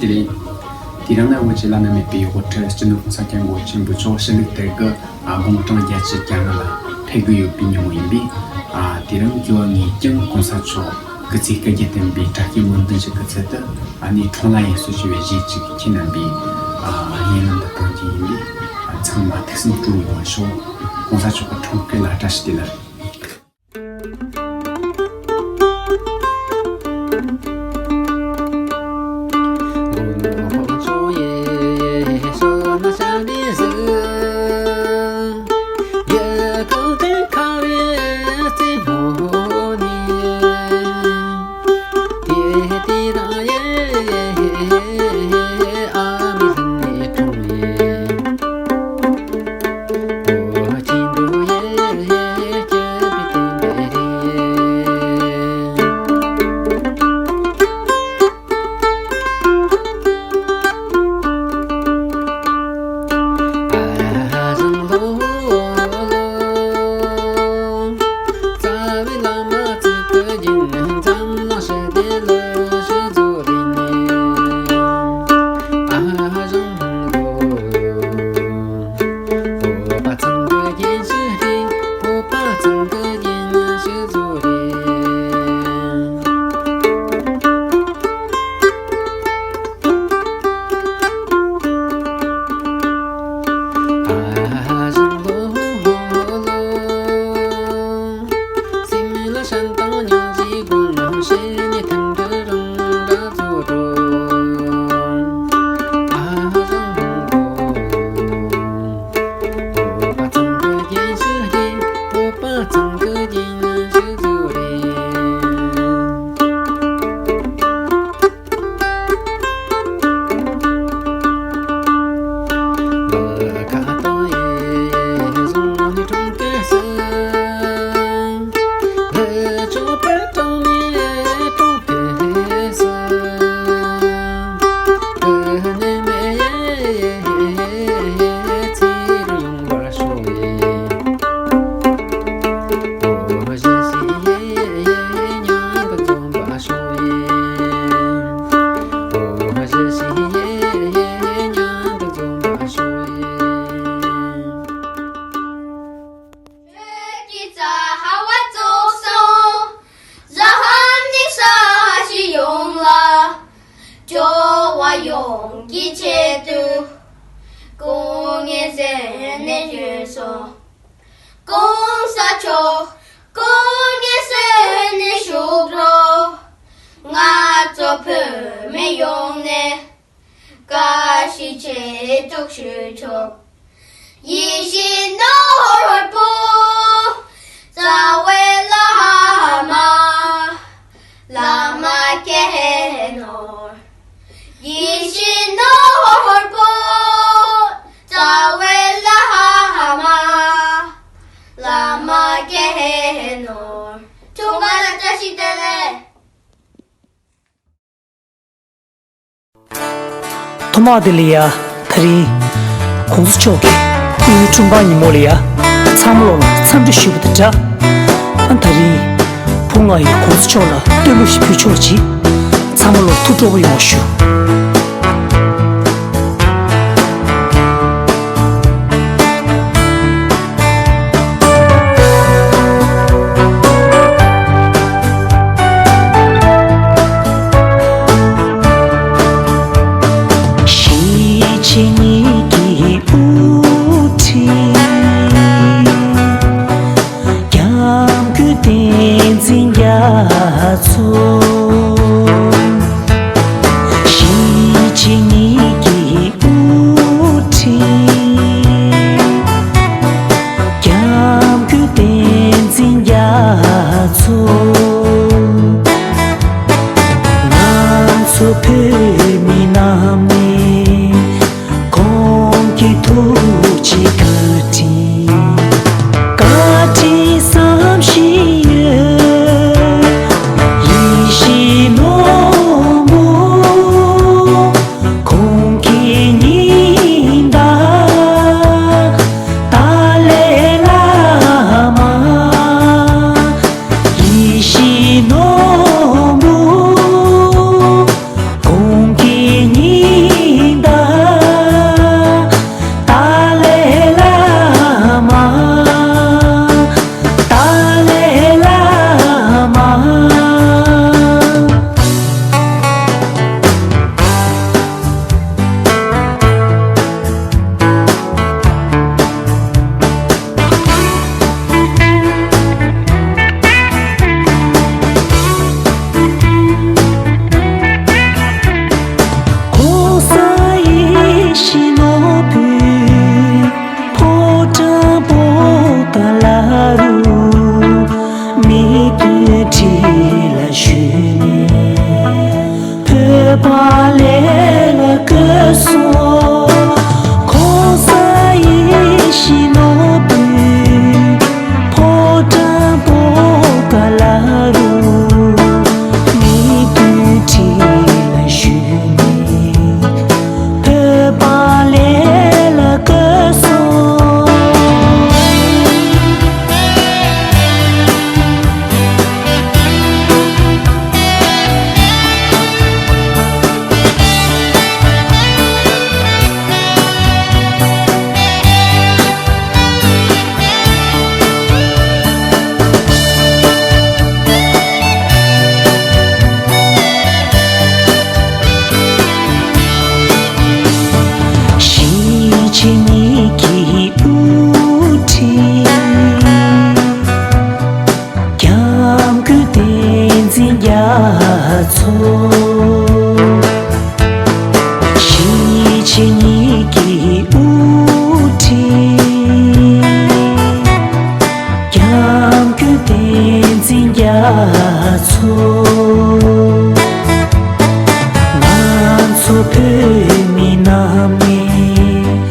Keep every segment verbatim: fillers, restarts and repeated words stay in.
དེ་རིང་། དེ་རིང་ནི་བོད་ཀྱི་བླ་ན་མེད་པའི་དབུ་ཁྲིད་སྤྱི་ནོར་༸གོང་ས་༸སྐྱབས་མགོན་ཆེན་པོ་མཆོག་ཕྱི་ལུགས་དར་གྱི་དགུང་གྲངས་བརྒྱད་ཅུ་གྱ་ལྔ་ལ་ཕེབས་ཀྱི་ཡོད་པའི་ཉིན་མོ་ཡིན་པས། དེ་རིང་འབྱོར་བ་ངས་ཀྱང་༸གོང་ས་མཆོག་སྐུ་ཚེ་བསྐལ་བརྒྱར་བརྟན་པའི་བཀྲ་ཤིས་སྨོན་འདུན་ཞུ་རྒྱུའི་ཆེད་དུ། ཨ་ནི་འཁྲུངས་ལྷ་ཡིན་གསོལ་ཞུ་བའི་གཞས་ཅིག་ཁྱེད་རྣམ་པའི་སྙན་ལམ་དུ་གཏོང་རྒྱུ་ཡིན་པས། ཚང་མ་ཐུགས་སེམས་སྤྲོ་ཡོང་བར་ཤོག །༸གོང་ས་མཆོག་གི་འཁྲུངས་སྐར་ལ་བཀྲ་ཤིས་བདེ་ལེགས། སྐྱོ་བ་ཡོངས་ཀྱི་ཆེད་དུ། སྐུ་ངལ་བསོད་ནས་བཞུགས་སོང་། ༸གོང་ས་མཆོག་སྐུ་ངལ་བསོད་ནས་བཞུགས་རོགས། ང་ཚོ་བོད་མི་ཡོངས་ནས་བཀྲ་ཤིས་ཆེད་དུ་ཞུ་ཆོག་ཡིད་བཞིན་ནོར་བུ། རྩ་བའི་བླ་མ། བླ་མ་མཁྱེན་ནོར། ཡིད་བཞིན་ནོར་བུ། རྩ་བའི་བླ་མ། བླ་མ་མཁྱེན་ནོར། འཁྲུངས་སྐར་ལ་བཀྲ་ཤིས་བདེ་ལེགས། ཐོག་མར་དེ་ལ་ཡ། ད་རིང་༸གོང་ས་མཆོག་གི་སྐུའི་འཁྲུངས་སྐར་ཉིན་མོ་ལ་ཡ། ཚང་མ་ལོ་ལ་འཚམས་འདྲི་ཞུས་པ་དང་སྦྲགས། ཨ། ད་རིང་བུ་ང་ཡིས་༸གོང་ས་མཆོག་ལ་བསྟོད་གླུ་ཞིག་ཕུལ་ཆོག་ཅིག །ཚང་མ་ལོ་ཐུགས་སྤྲོ་པོ་ཡོང་བ་ཞུ། གཞིས་བྱེས་གཉིས་ཀྱི་དབུ་ཁྲིད། སྐྱབས་མགོན་བསྟན་འཛིན་རྒྱ་མཚོ། གཞིས་བྱེས་གཉིས་ཀྱི་དབུ་ཁྲིད། སྐྱབས་མགོན་བསྟན་འཛིན་རྒྱ་མཚོ། ང་ཚོ་བོད་མི་རྣམས་ནས་ཁོང་གི་ཐུགས་རྗེ་བཀའ་དྲིན། བཀའ་དྲིན་བསམ་བཞིན་ཡོད། ཡིད་བཞིན་ནོར་བུ། ཁོང་གི་ཉི་ཟླ་ཏཱ་ལའི་བླ་མ། ཡིད་བཞིན་ནོར་བུ། ཁོང་གི་ཉི་ ཚོ། གཞིས་བྱེས་གཉིས་ཀྱི་དབུ་ཁྲིད། སྐྱབས་མགོན་བསྟན་འཛིན་རྒྱ་མཚོ། ང་ཚོ་བོད་མི་རྣམས་ནས།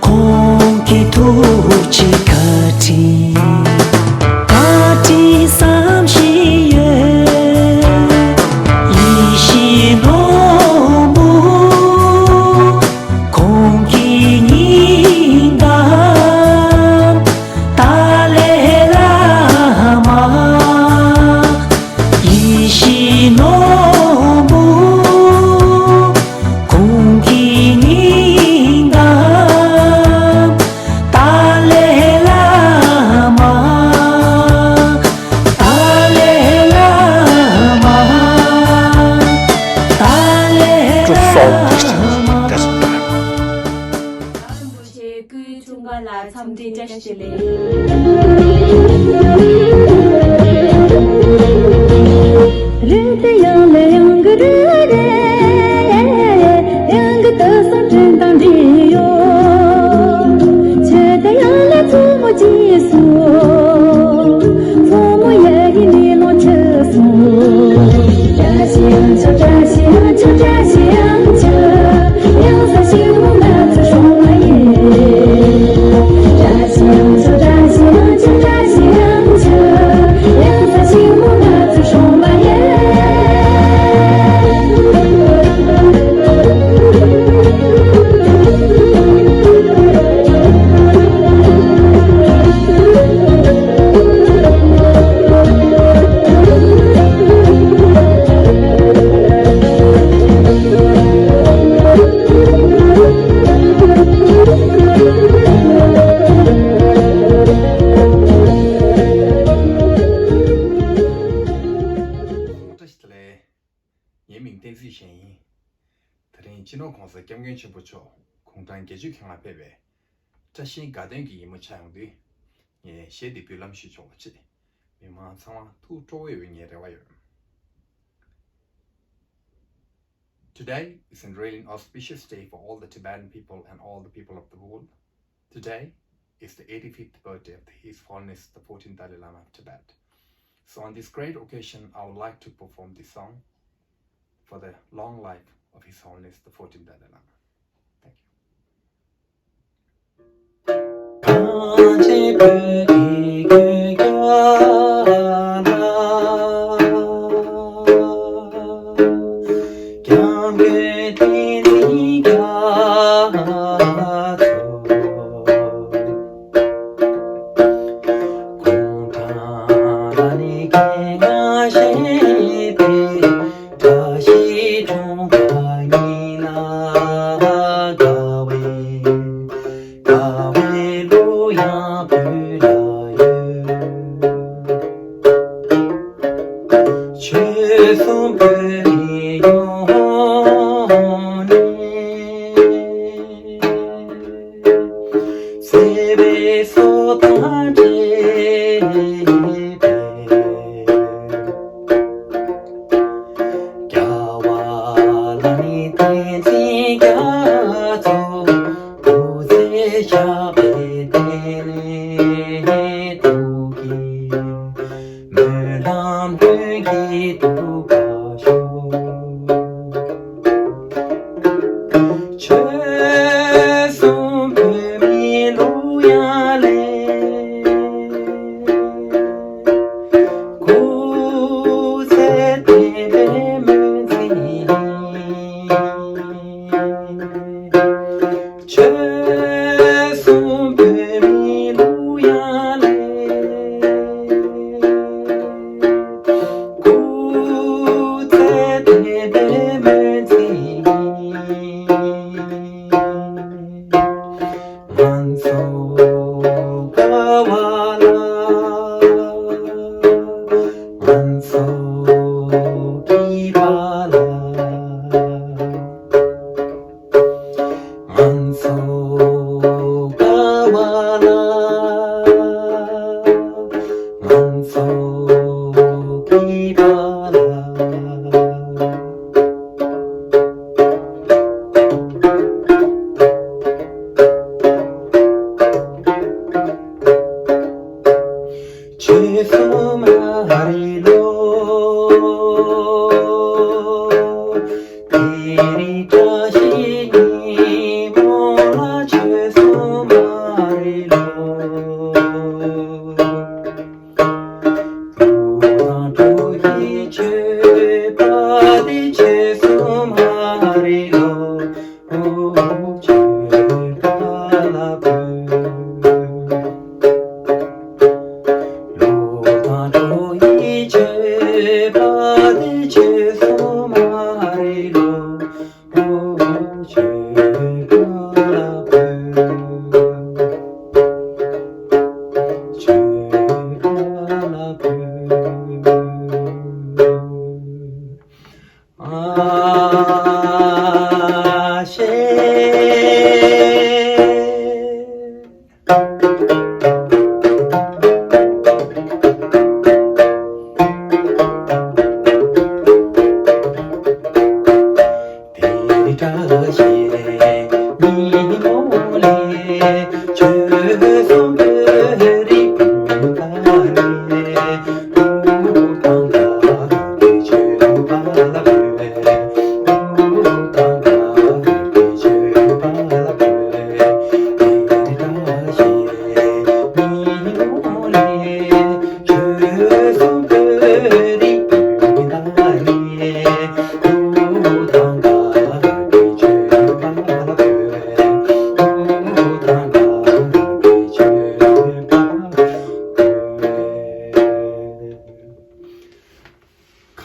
ཁོང་གི་ཐུགས་རྗེ་བཀའ་དྲིན། བཀའ་དྲིན་བསམ་བཞིན་ཡོད། ཡིད་བཞིན་ནོར་བུ། ཁོང་གི་སྙིང་གཏམ། ཏཱ་ལའི་བླ་མ། ཡིད་བཞིན་ནོར་བུ། ཁོང་གི་སྙིང་གཏམ། ཏཱ་ལའི་བླ་མ། ཏཱ་ལའི་བླ་མ། ཏཱ་ལའི་བླ་མ། ཆེ་སྐུའི་འཁྲུངས་སྐར་ལ་འཚམས་འདྲི་བཀྲ་ཤིས་བདེ་ལེགས། ངའི་མིང་བསྟན་འཛིན་ཞན་ཡིན། དེ་རིང་སྤྱི་ནོར་གོང་ས་སྐྱབས་མགོན་ཆེན་པོ་མཆོག་དགུང་གྲངས་བརྒྱད་ཅུ་གྱ་ལྔ་ཕེབས་པའི་བཀྲ་ཤིས་དགའ་སྟོན་གྱི་ཉིན་མོ་ཆགས་ཡོང་དུས། ངས་གཞས་འདི་འབུལ་ལམ་ཞུས་ཆོག་པ་བྱེད། མི་མང་ཚང་མ་ཐུགས་སྤྲོ་བོ་ཡོང་བའི་ངའི་རེ་བ་ཡོད། Today is a really auspicious day for all the Tibetan people and all the people of the world. Today is the eighty-fifth birthday of His Holiness the fourteenth Dalai Lama of Tibet. So on this great occasion, I would like to perform this song for the long life of His Holiness the fourteenth Dalai Lama. Thank you. བཀྲ་ཤིས་འཁྲུངས་པ་ཉིད་ལ་དགའ་བའི་དགའ་བའི་གླུ་དབྱངས་ཕུལ་ལ་ཡོད། ཆོལ་གསུམ་བོད་མི་ཡོངས་ནས། བརྩེ་བའི་སོ་དང་འབྲེལ་བའི། རྒྱལ་བ་བླ་མའི་བསྟན་འཛིན་རྒྱ་མཚོ། སྐུ་ཚེ་ཞབས་པད་བརྟན་ལྷིང་ཐུགས་ཀྱི། སྨོན་ལམ་ལྷུན་གྱིས་འགྲུབ་པར་ཤོག། ཆོལ་གསུམ་བོད་མིའི་གླུ་དབྱངས་ལས། སྐུ་ཚེ་བརྟན་པའི་སྨོན་ཚིག་ཡིན། ཆོལ་གསུམ་བོད་མིའི་གླུ་དབྱངས་ལས། སྐུ་ཚེ་བརྟན་པའི་སྨོན་ཚིག་ཡིན། ང་ཚོ་དགའ་བ་ལ། ང་ཚོ་སྐྱིད་པ་ལ། ང་ཚོ་དགའ་བ་ལ། ང་ཚོ་སྐྱིད་པ་ལ།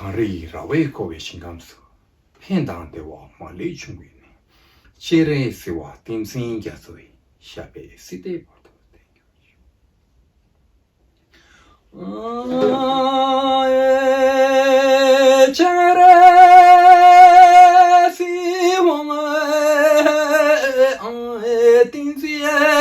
གངས་རི་ཡི་ར་བས་བསྐོར་བའི་ཞིང་ཁམས་སུ། ཕན་དང་བདེ་བ་མ་ལུས་འབྱུང་བའི་གནས། སྤྱན་རས་གཟིགས་དབང་བསྟན་འཛིན་རྒྱ་མཚོ་ཡི། ཞབས་པད་སྲིད་མཐའི་བར་དུ་བརྟན་གྱུར་ཅིག། སྤྱན་རས་གཟིགས་དབང་བསྟན་འཛིན་ང་།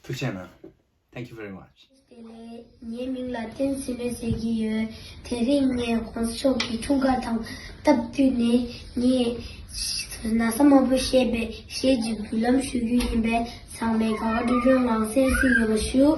ཐུགས་རྗེ་གནང་། Thank you very much. བདེ་ལེགས། ངའི་མིང་ལ་བསྟན་འཛིན་རེད་ཟེར་གྱི་ཡོད། དེ་རིང་ངས་གོང་ས་མཆོག་གི་འཁྲུངས་སྐར་དང་སྟབས་བསྟུན་ནས་ངས་ན་བཟའ་མང་པོ་བཞེས་པའི་གཞས་ཀྱི་འབུལ་ལམ་ཞུ་རྒྱུ་ཡིན་པས་ཚང་མས་དགའ་དགའ་སྤྲོ་སྤྲོའི་ངང་གསན་གཟིགས་ཡོང་བ་ཞུ།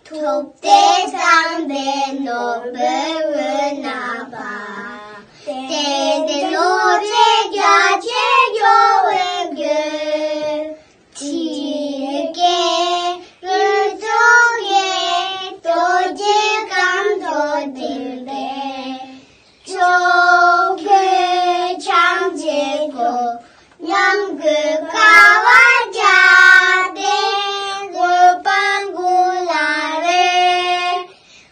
ཐུབ་བསྟན་བསམ་པའི་ནོར་བུའི་འོད་སྣང་བ། བསྟན་འཛིན་ནོར་བུས་རྒྱ་ཆེར་འགྱུར་བའི་མགོན། ཐིག་ལེ་ཀུན་རྫོགས་ཀྱི་རྡོ་རྗེ་སྒང་དྲུག་ལྡན་པའི། ཕྱོགས་ཀུན་ཕྱག་རྒྱའི་སྒོ། ཉམས་རྒུད་དཀའ་བ་བརྒྱ་སྟོན། འོད་དཔག་མེད་ལ་རེག།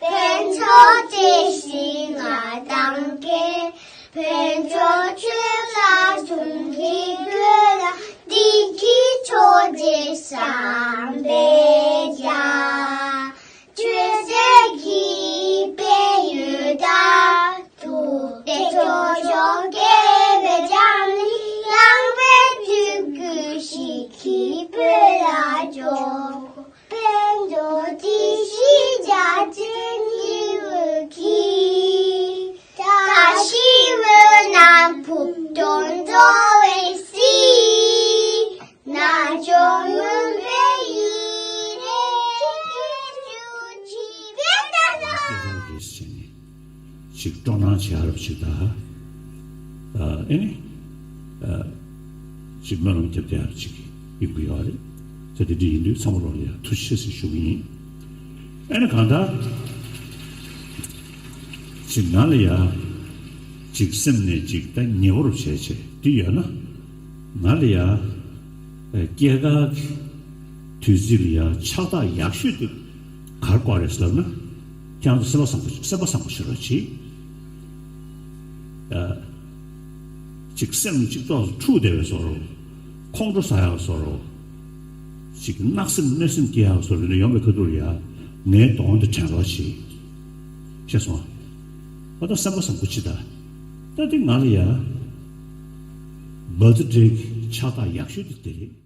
ཕན་ཕྱོགས་ཇི་སྲིད་ང་དང་འགལ། ཕན་ཕྱོགས་ཆོས་ལ་གསུམ་གྱིས་གོས་ལ། བདེ་སྐྱིད་ཕྱོགས་བཅུའི་བསམ་པའི་རྒྱ། ཆོས་སྲིད་མཁས་པའི་ཡུལ་དང་། ཐུབ་བསྟན་ཕྱོགས་བཅུར་རྒྱས་པའི་ལྗང་ནི། ཡངས་པའི་སྤྲུལ་སྐུ་ཞིག་གི་བོད་ལ་འཇོག་ཕན་ཕྱོགས་ཇི་སྲིད་རྒྱ་ཆེན་གྱི་འོད་ཀྱིས། བཀྲ་ཤིས་འོད་སྣང་ཕུབ་སྟེ་འགྲོ་བའི་སྲིད། རྣལ་འབྱོར་མུན་པའི་ཡུལ་ནས་སྐྱེ་བར་གྱུར་ཅིག་བདེན་པ་དང་། སྐྱེ་བ་རེས་བྱས་ནས་ཅིག་སྤྲོ་སྣང་བྱེད་ཡག་རབ་ཅིག་དང་། ཨ་ཨེ་ནི། ཨ་ཅིག་སྨོན་ལམ་རྒྱབ་བསྡད་ཡག་ཅིག་ཡོང་གི་ཡོད་རེད། ད་དེ་འདྲ་ཡིན་དུས་ཚང་མ་ལོག་ལ་ཡ་ཐུགས་རྗེ་ཆེ་ཞུ་གི་ཡིན། ཨེ་ནི་གང་ལྟར། ཅིག་ང་ལ་ཡ། ཅིག་སེམས་ནས་ཅིག་ད་ཉེ་བོར་བྱས་བྱས་དེ་ཡོད་ན། ང་ལ་ཡ། ཨེ་སྐྱེས་སྐར་གྱི་དུས་ཚིགས་ལ་ཡ་ཕྱག་རྟགས་ཡག་ཤོས་དེ་ག་རེ་བཀོད་རེད་ཟེར་ལབ་ན། ཁྱེད་རང་ཚོ་སེམས་པ་བཟང་པོ་སེམས་པ་བཟང་པོ་བྱེད་རོགས་གྱིས། ཨ་ཅིག་སེམས་གཅིག་ཏོག་ཙམ་འཁྲུག་བསྡད་པའི་བཟོ་འདྲ། ཁོང་ཁྲོ་ཟ་ཡག་བཟོ་འདྲ། ཅིག་གནག་སེམས་གནོད་སེམས་སྐྱེ་ཡག་བཟོ་འདྲ་ཡོང་བའི་ཁ་ཐུག་ལ་ཡ། ངའི་གདོང་དེ་དྲན་རོགས་གྱིས། ཤེས་སོང་། ཨ་ད་སེམས་པ་བཟང་པོ་བྱེད་ད། ད་དེ་ང་ལ་ཡ། བར་ཐི་ཌེ་གི་ཕྱག་རྟགས་ཡག་ཤོས་དེ་དེ་རེད།